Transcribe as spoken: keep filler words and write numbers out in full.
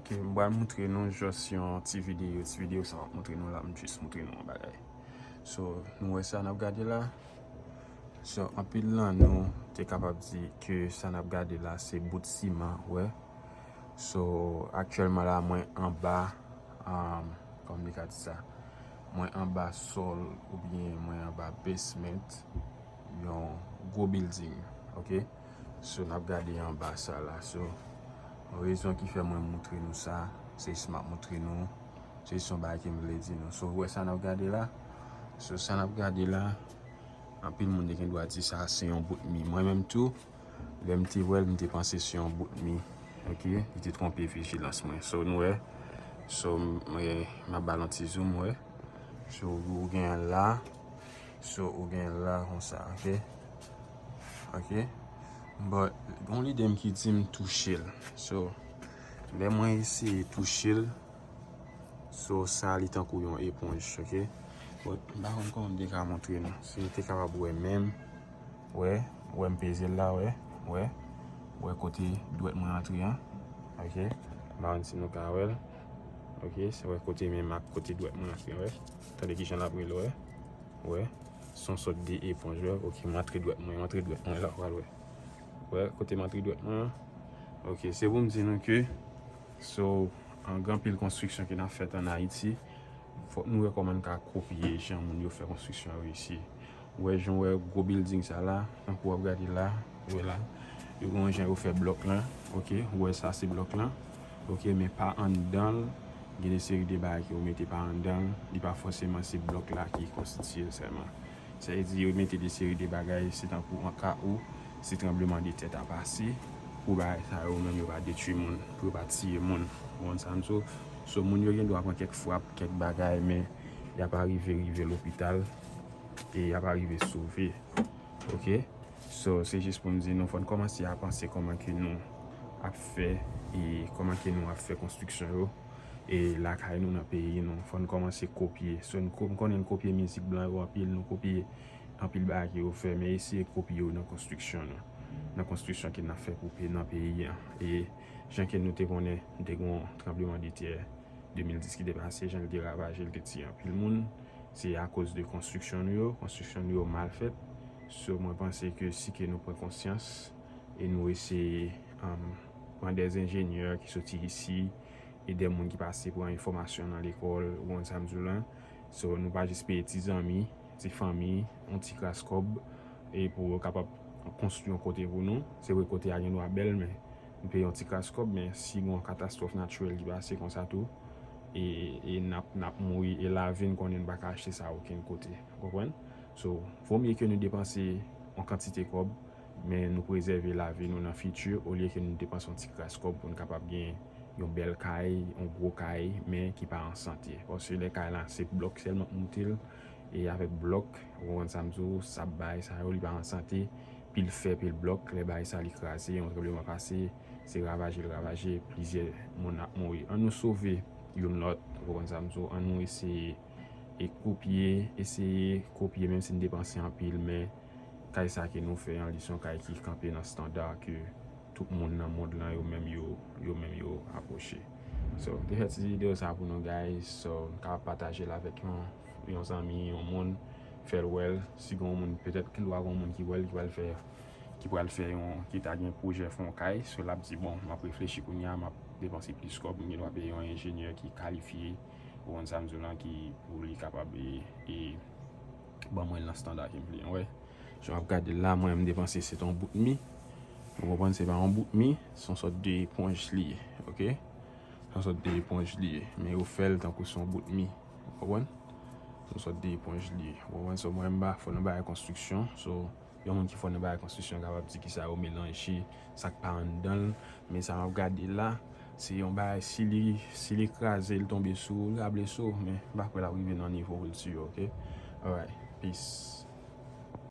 Ok, m pral montre nou jis yon ti videyo. Ti videyo sa m ap montre nou la, m jis montre nou yon bagay. So, nou wè sa n ap gade la? So, anpil nan nou te kapab di ke sa n ap gade la se bout siman, wè. So, aktyèlman la, mwen anba, um, kòman m te ka di sa? Mwen anba sòl oubyen mwen anba basement yon gwo building, ok? So, n ap gade anba sa la. So, rezon ki fè mwen montre nou sa, se jis m ap montre nou, se jis yon bagay ke m vle di nou. So, wè sa n ap gade la? So, sa n ap gade la, anpil moun te gen dwa di sa se yon bout mi. Mwen menm tou, lè m te wè l, m te panse se yon bout mi. Ok? Li te twonpe vijilans mwen. So, nou wè? So, m, m, m ap ba l yon ti zoom, wè? So, ou gen l la. So, ou gen l la konsa, ok? Ok? But, gon lide m ki di m touche l. So, lè mwen eseye touche l, so, sa, li tankou yon eponj, ok? But, m pa konn kòman m te ka montre nou. Si nou te kapab wè menm, wè, wè m peze l la, wè, wè, wè kote dwèt mwen antre an, ok? M pa konn si nou ka wè l, ok? Se wè kote menm ak kote dwèt mwen antre an, wè. Tande kijan l ap rele, wè. Wè, se yon sòt de eponj, wè. Ok, m antre dwèt mwen, m antre dwèt mwen la, w pral wè. Wè, kote m antre dwèt mwen an. Ok, se pou m di nou ke, so, an gen anpil konstriksyon ke n ap fèt ann Ayiti, fòk nou wè kòman n ka kopye jan moun yo fè konstriksyon yo isi. Ou wè, jan w wè gwo building sa la, tankou w ap gade la, ou wè la, yo gen yon jan yo fè blòk lan, ok, ou wè sa se blòk lan, ok, men pa anndan l, gen de seri de bagay ke yo mete pa anndan l, li pa fòseman se blòk la ki konstitye l sèlman. Sa vle di yo mete de seri de bagay, se tankou an ka ou, si tranbleman de tè ta pase, pou bagay sa yo menm yo pa detwi moun, pou yo pa tiye moun. Ou konprann sa m di w? So, moun yo gen dwa pran kèk frap, kèk bagay, men y ap arive rive lopital, e y ap arive sove. Ok? So, se jis pou m di nou, fò n kòmanse a panse kòman ke nou ap fè, e kòman ke nou ap fè konstriksyon yo, e lakay nou nan peyi nou. Fò n kòmanse kopye. So, n ko-, m konnen n kopye mizik blan yo anpil, nou kopye anpil bagay ke yo fè, men eseye kopye yo nan konstriksyon nou. Nan konstriksyon ke n ap fè pou pe-, nan peyi an. E jan ke nou te konnen, nou te gen yon tranbleman de tè de mil dis ki te pase, jan l te ravaje, l te tiye anpil moun, se akoz de konstriksyon nou yo. Konstriksyon nou yo mal fèt. So, mwen panse ke si ke nou pran konsyans e nou eseye, um, pran de enjenyè ki soti isi e de moun ki pase pran yon fòmasyon nan lekòl, ou konn sa m di w lan. So, nou pa jis peye ti zanmi, ti fanmi, yon ti kras kòb, e pou yo kapab konstwi yon kote pou nou. Se vre, kote a gen dwa bèl, men nou peye yon ti kras kòb, men si gen yon katastwòf natirèl ki pase konsa tou, e, e n ap, n ap mouri, e lavi n konnen n pa ka achte sa okenn kote. Ou konprann? So, vo mye ke nou depanse yon kantite kòb, men nou prezève lavi nou nan fiti, olye ke nou depanse yon ti kras kòb pou n kapab gen yon bèl kay, yon gwo kay, men ki pa an sante. Paske lè kay la, se blòk sèlman k moute l, e avèk blòk, ou konprann sa m di w, sab bagay sa yo, li pa an sante, pil fè, pil blòk, lè bagay sa li kraze, yon tranbleman pase, se ravaje l ravaje, plizyè moun ap mouri. Ann nou sove youn lòt, ou konprann sa m di w, ann nou eseye e kopye, eseye kopye, menm si n depanse anpil, men kay sa ke nou fè an, li se yon kay ki kanpe nan estanda ke tout moun nan mond lan yo menm yo, yo menm yo apwoche. So, m te fè ti videyo sa pou nou, guys. So, n ka pataje l avèk yon, yon zanmi, yon moun, fè l wè l. Si gen yon moun, petèt gen dwa gen yon moun ki wè l, ki pral fè, ki pral fè yon, ki ta gen pwojè fè yon kay. So, l ap di, bon, m ap reflechi kounye a, m ap depanse plis kòb, m gen dwa peye yon enjenyè ki kalifye, ou konn sa m di w lan, ki pou li kapab e, e ban mwen l nan estanda ke m vle an, wè. Jan w ap gade l la, mwen, m te panse se t yon bout mi. Ou konprann, se pa yon bout mi, se yon sòt de eponj li ye, ok? Se yon sòt de eponj li ye, men yo fè l tankou se yon bout mi. Ou konprann? Se yon sòt de eponj li ye. Ou konprann? So, mwen, m pa fò nan bagay konstriksyon. So, yon moun ki fò nan bagay konstriksyon kapab di kisa yo melanje, sa k pa anndan l. Men sa m ap gade la, se yon bagay, si li, si li kraze, li tonbe sou ou, li ka blese w, men m pa kwè l ap rive nan nivo w l tiye w, ok? Alright, peace.